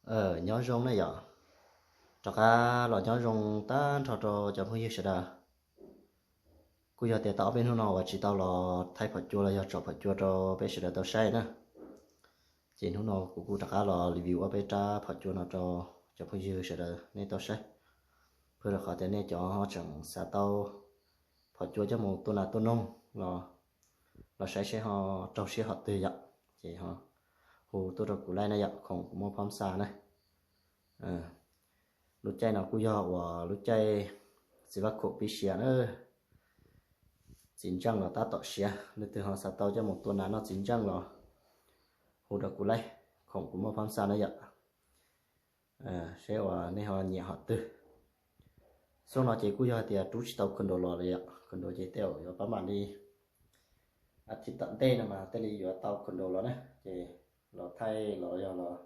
Nyob zoo na yom, rov qab los nyob zoo tag nrho rau cov phooj ywg sawv daws. Kuj yog tias tau ob peb hnub no uas tsis tau los thaij phom cua los yog tsom phom cua rau peb sawv daws tau saib na. Ces hnub no kuv kuj rov qab los review ob peb rab phom cua no rau cov phooj ywg sawv daws nej tau saib. Pheej rau qhov tias nej cov ho tseem xav tau phom cua coj mus tua nas tua noog los, los saib seb ho raug siab hom twg yom, ces ho hu tuaj rau kuv laij na yom, khoom kuv muaj phab xa na. Lub caij no kuj yog uas lub caij txiv vaj khaum pib siav na, txiv ntseej los tab tom siav, leej twg ho xav tau coj mus tua nas noj txiv ntseej los hu rau kuv laij, khoom kuv muaj phab xa na yom. Seb uas nej ho nyiam hom twg. Xyoo no ces kuj yog tias rub tsis tau condo los li yom, condo ces tej zaum yuav pab mam li a thiv tom ntej no mas thiaj li yuav tau condo los na, ces los thaij los yog los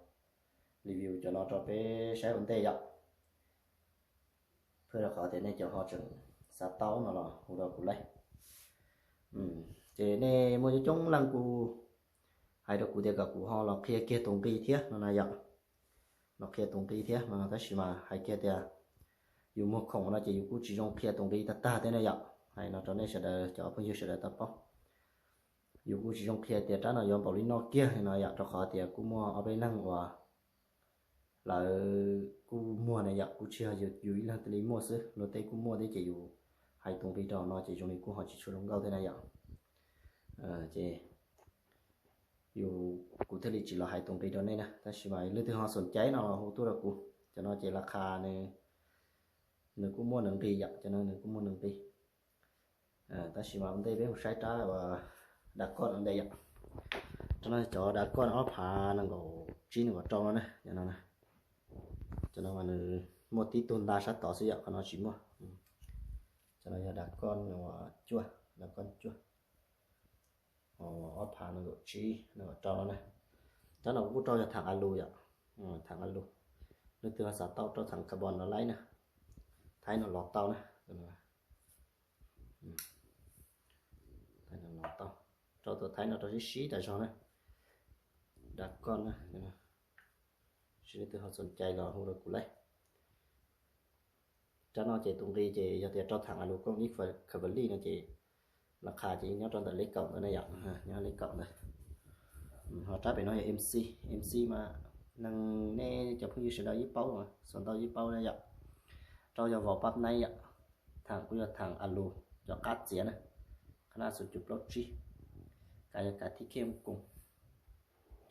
review cov no rau peb saib ua ntej yom. Pheej rau qhov tias nej cov ho tseem xav tau no los hu rau kuv laij. Ces nej muaj coob coob leej kuj hais rau kuv tias kom kuv ho los qhia kiag tus nqi thiab no na yom. Los qhia tus nqi thiab no tab sis mas hais kiag tias yus muag khoom no ces yus kuj tsis zoo qhia tus nqi tag tag thiab na yom. Hais no rau nej sawv daws cov phooj ywg sawv daws tau paub. Yus kuj tsis zoo qhia tias rab no yuav npaum li no kiag no yom, rau qhov tias kuj muaj ob peb leeg uas lawv kuj muag na yom, kuj tsis yog yus ib leeg thiaj li muaj xwb, luag tej kuj muaj thiab ces yus hais tus nqi rau no ces zoo li kuj ho tsis tshua zoo nkauj thiab na yom. Ces yus, kuv thiaj li tsis los hais tus nqi rau nej na, tab sis mas leej twg ho xoom cai no los hu tuaj rau kuv. Cov no ces las khas nws, nws kuj muaj nws nqi yom, cov no nws kuj muaj nws nqi. Tab sis mas ua ntej peb mus saib rab uas da koj ua ntej yom. Rab no cov da koj ob phav nees nkaum tsib nees nkaum rau no na, cov no na. Cov no mas nws muaj tib tug nta sab tod xwb yom, qhov no tsis muaj. Cov no yog da koj uas cuaj, da koj cuaj. Ob phav nees nkaum tsib nees nkaum rau no na. Rab no kuv kuj rau yog thaam a lus yom, thaam a lus. Leej twg xav tau rau thaam carbon los laib na, thaib no los tau na. Thaib no los tau, rau tus thaib no rau sib sib tas zog na. Da koj na, seb leej twg ho xoom cai los hu rau kuv laij. Rab no ces tus nqi ces yog tias rau thaam a lus kooj ib khav vaj lij no ces las khas ces nyob rau ntawm lej kaum ntawd na yom, nyob lej kaum ntawd. Ho rab pem no yog MC, MC mas neeg nej cov phooj ywg sawv daws yeej paub, xav ntau yeej paub na yom. Rau yog vau pab naib yom, thaam kuj yog thaam a lus cov qab txiav na, qhab naj xum cum plaub tsib, kav yog kav thib khej koos,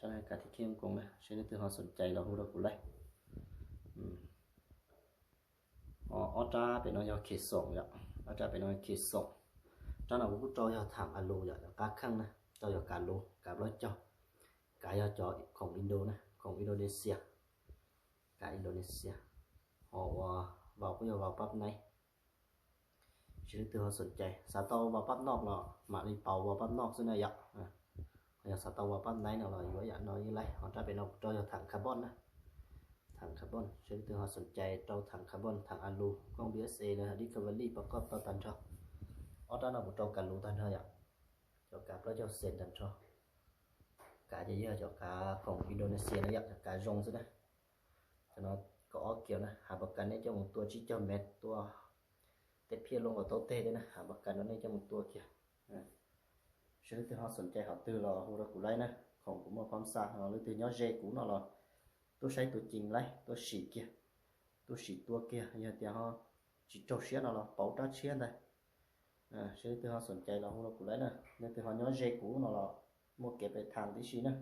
rab no kav thib khej koos na, seb leej twg ho xoom cai los hu rau kuv laij. Ho ob rab pem no yog khes xoom yom, ob rab pem no khes xoom. Rab no kuv kuj rau yog thaam a lus yom, qab kheej na, rau yog kav lus kav plaub caug, kav yog cov khoom Indo na, khoom Indonesia, kav Indonesia. Ho uas vau kuj yog vau pab naib. Seb leej twg ho xoom cai, xav tau vau pab noj los mam li pauv vau pab noj xwb na yom. Ho yog xav tau vau pab naib no los yuav yam no yeej laij. Ho rab pem no kuv rau yog thaam carbon na, thaam carbon, seb leej twg ho xoom cai rau thaam carbon, thaam a lus, kooj BSA los yog Discovery pab koj tau tag nrho. Ob rab no kuv rau kav lus tag nrho yom, cov kav plaub caug xees tag nrho. Kav ces yog cov kav khoom Indonesia na yom, cov kav zoo xwb na. Cov no kaum ob kiaus na, has pas kas nej coj mus tua tsib caug mev, tua tej phiaj luaj nkaus tau tej thiab na, has pas kas no nej coj mus tua kiag. Seb leej twg ho xoom cai hom twg los hu rau kuv laij na, khoom kuv muaj phab xa no, leej twg nyob ze kuv no los tuaj saib tua ceev laij, tuaj sim kiag, tuaj sim tua kiag, yog tias ho tsis raug siab no los pauv rab tshiab ntag. Seb leej twg ho xoom cai los hu rau kuv laij na, leej twg ho nyob ze kuv no los muaj kev pem thaam tib si na.